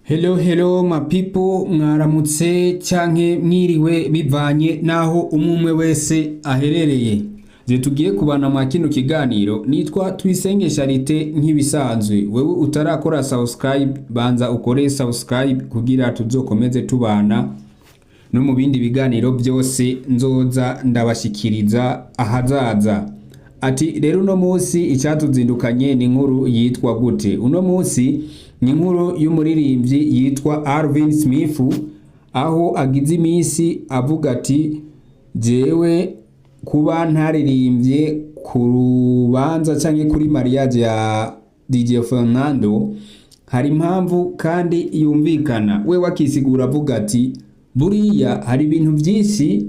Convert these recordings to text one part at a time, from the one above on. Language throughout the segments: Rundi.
Hello, hello my people, mwaramutse canke mwiriwe bivanye naho umwe wese aherereye. Je tugiye kubana mwa kino kiganiro nitwa Tuyisenge Charite nk'ibisanzwe. Wewe utarakora subscribe, banza ukore subscribe kugira tuzokomeze tubana no mu bindi biganiro byose nzoza ndabashikiriza ahazaza. Ati rero uno munsi icyatuzindukanye ni inkuru yitwa gute? Uno munsi ni inkuru y'umuririmbyi yitwa Alvin Smith, aho agize iminsi avuga ati: "Jewe kuba ntaririmbye ku rubanza canke kuri mariage ya DJ Fernando hari impamvu kandi yumvikana." We wakisigura avuga ati: "Buriya hari ibintu byinshi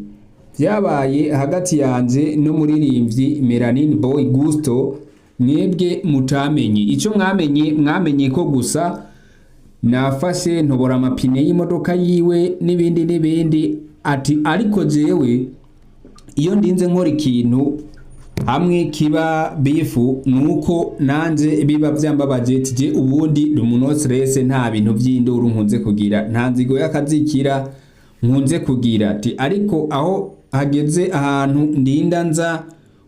byabaye hagati yanje n'umuririmbyi Melanin Boy Gusto mwebwe mutamenye. Icyo mwamenye, mwamenye ko gusa nafashe ntobora amapine y'imodoka yiwe n'ibindi n'ibindi." Ati: "Ariko jewe iyo ndinze nkora ikintu hamwe kiba beef, nuko nanje biba vyambabaje. Tije ubundi ndi umuntu stress, nta bintu vy'induru nkunze kugira, nta nzigo y'akazikira nkunze kugira." Ati: "Ariko aho hageze ahantu ndinda nza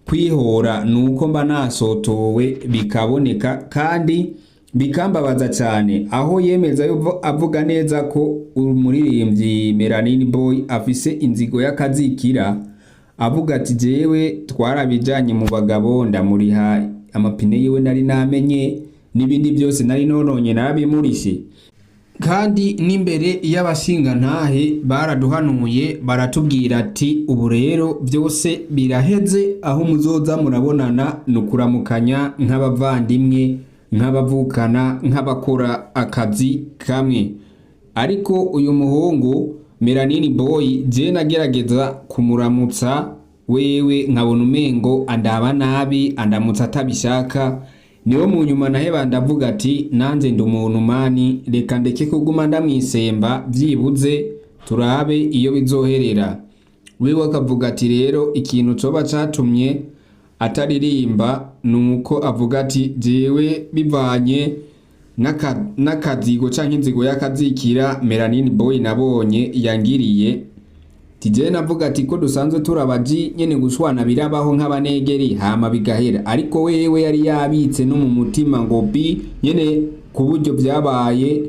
kwihora, nuko mba nasotowe bikaboneka kandi bikambabaza cyane." Aho yemeza avuga neza ko umuririmbyi Melanin Boy afise inzigo y'akazikira, avuga ati: "Jewe twarabijanye mu bagabo, ndamuriha amapine yiwe nari namenye, n'ibindi byose nari nononye narabimurishe, kandi n'imbere y'abashingantahe baraduhanuye, baratubwira ati ubu rero byose biraheze, aho muzoza murabonana ni ukuramukanya nk'abavandimwe, nk'abavukana, nk'abakora akazi kamwe." Ariko uyu muhungu Melanin Boy, je nagerageza kumuramutsa, wewe nkabona umengo andaba nabi, andamutsa atabishaka. Niwo mu nyuma naheba, ndavuga ati: "Nanjye ndi umuntu man, reka ndeke kuguma ndamwisemba, byibuze turabe iyo bizoherera." Wewe akavuga ati rero ikintu coba catumye ataririmba nuko avuga ati: "Jewe bivanye n'akazigo canke inzigo y'akazikira Melanin Boy nabonye yangiriye." Tije navuga ati ko dusanzwe turabaji nyene, gushwana birabaho nk'abanegeri, hama bigahera, ariko wewe yari yabitse no mu mutima ngo bi nyene ku buryo byabaye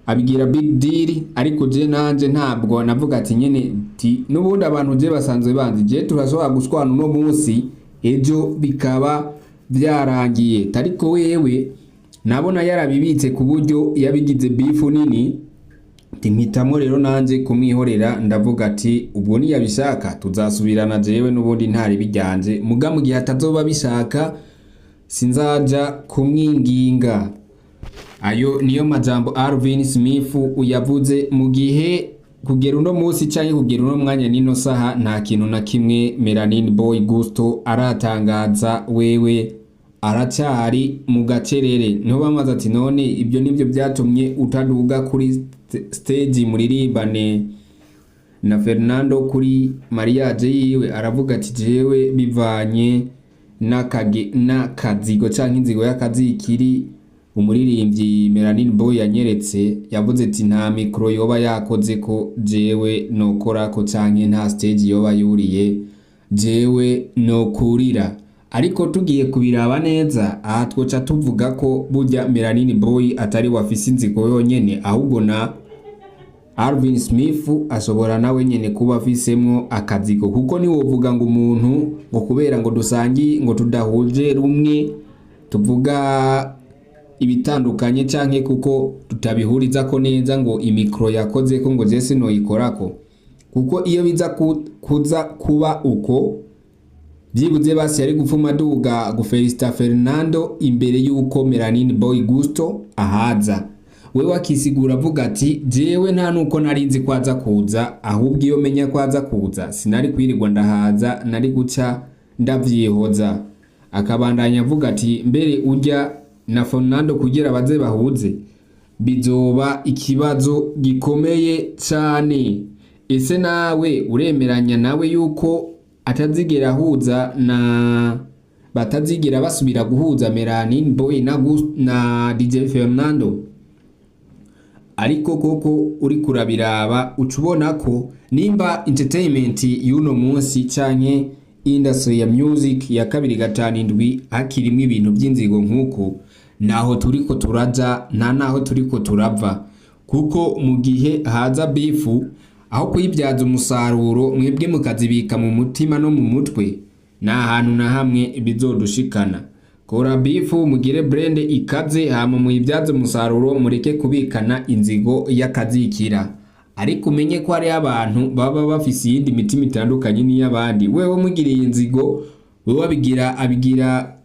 abigira big deal. Ariko je nanje ntabwo navuga ati nyene ti n'ubundi abantu je basanzwe banzi, je turashobora gushwana uno munsi, ejo bikaba byarangiye. Ariko wewe nabona yarabibitse ku buryo yabigize beef nini. Mpitamo rero nanje kumwihorera, ndavuga ati ubwo niyabishaka tuzasubirana, jewe n'ubundi ntari bijyanje, muga mu gihe atazoba bishaka sinzaja kumwinginga. Ayo niyo majambo Alvin Smith uyavuze, mu gihe kugera uno munsi canke kugera uno mwanya nino saha nta kintu na kimwe Melanin Boy Gusto aratangaza. Wewe aracyari mu gacerere. Niho bamaze ati: "None ibyo nibyo byatumye utaduga kuri stage muririmbane na Fernando kuri mariage yiwe?" Aravuga ati: "Jewe bivanye n'akazigo canke inzigo y'akazikiri umuririmbyi Melanin Boy yanyeretse, yavuze ati nta micro yoba yakoze ko jewe nokorako, canke nta stage yoba yuriye jewe nokurira." Ariko tugiye kubiraba neza aha, twoca tuvuga ko burya Melanin Boy atari wafise inzigo yonyene, ahubwo na Alvin Smith ashobora nawe nyene kuba afisemwo akazigo, kuko niwovuga ngo umuntu ngo kubera ngo dusangiye, ngo tudahuje rumwe, tuvuga ibitandukanye, canke kuko tutabihurizako neza, ngo imicro yakoze ko ngo je sinoyikorako. Kuko iyo biza kuza kuba uko, byibuze basi yari gupfuma aduga gufelicita Fernando imbere yuko Melanin Boy Gusto ahaza. We wakisigura avuga ati: "Jewe nta nuko nari nzi ko aza kuza, ahubwo iyo menya ko aza kuza sinari kwirirwa ndahaza, nari guca ndavyihoza." Akabandanya avuga ati: "Mbere urya na Fernando kugira baze bahuze bizoba ikibazo gikomeye cane." Ese nawe uremeranya nawe yuko atazigera ahuza na batazigera basubira guhuza Melanin Boy na DJ Fernando? Ariko Ariko koko uri kurabiraba, uca ubona ko nimba entertainment y'uno munsi canke industry ya music ya 257 hakirimwo ibintu by'inzigo nk'uko, naho turiko turaja, nta naho turiko turava, kuko mu gihe haza beef, aho kuyibyaza umusaruro mwebwe mukazibika mu mutima no mu mutwe, nta hantu na hamwe bizodushikana. Kora beef, mugire brand ikaze, hama muyibyaze umusaruro, mureke kubikana inzigo y'akazikira. Ariko umenye ko hariho abantu baba bafise iyindi mitima itandukanye n'iy'abandi. Wewe mugiriye inzigo, wewe abigira abigira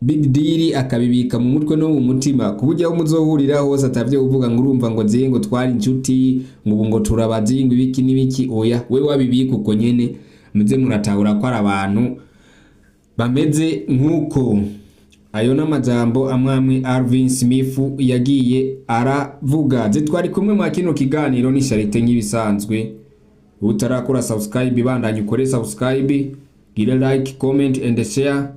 big deal, akabibika mu mutwe no mu mutima, ku buryo aho muzohurira hose atavyo uvuga ngo urumva ngo ziye, ngo twari inshuti, ngo ubu ngo turabazi, ngo ibiki n'ibiki. Oya, wewe wabibika uko nyene. Muze muratahura ko ari abantu bameze nk'uko. Ayo n'amajambo amwe amwe Alvin Smith yagiye aravuga. Ze twari kumwe mwa kino kiganiro ni Charite nk'ibisanzwe. Utarakora subscribe, bandanye ukore subscribe, gire like, comment and share.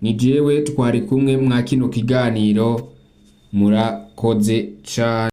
Ni jewe twari kumwe mwa kino kiganiro, murakoze cane.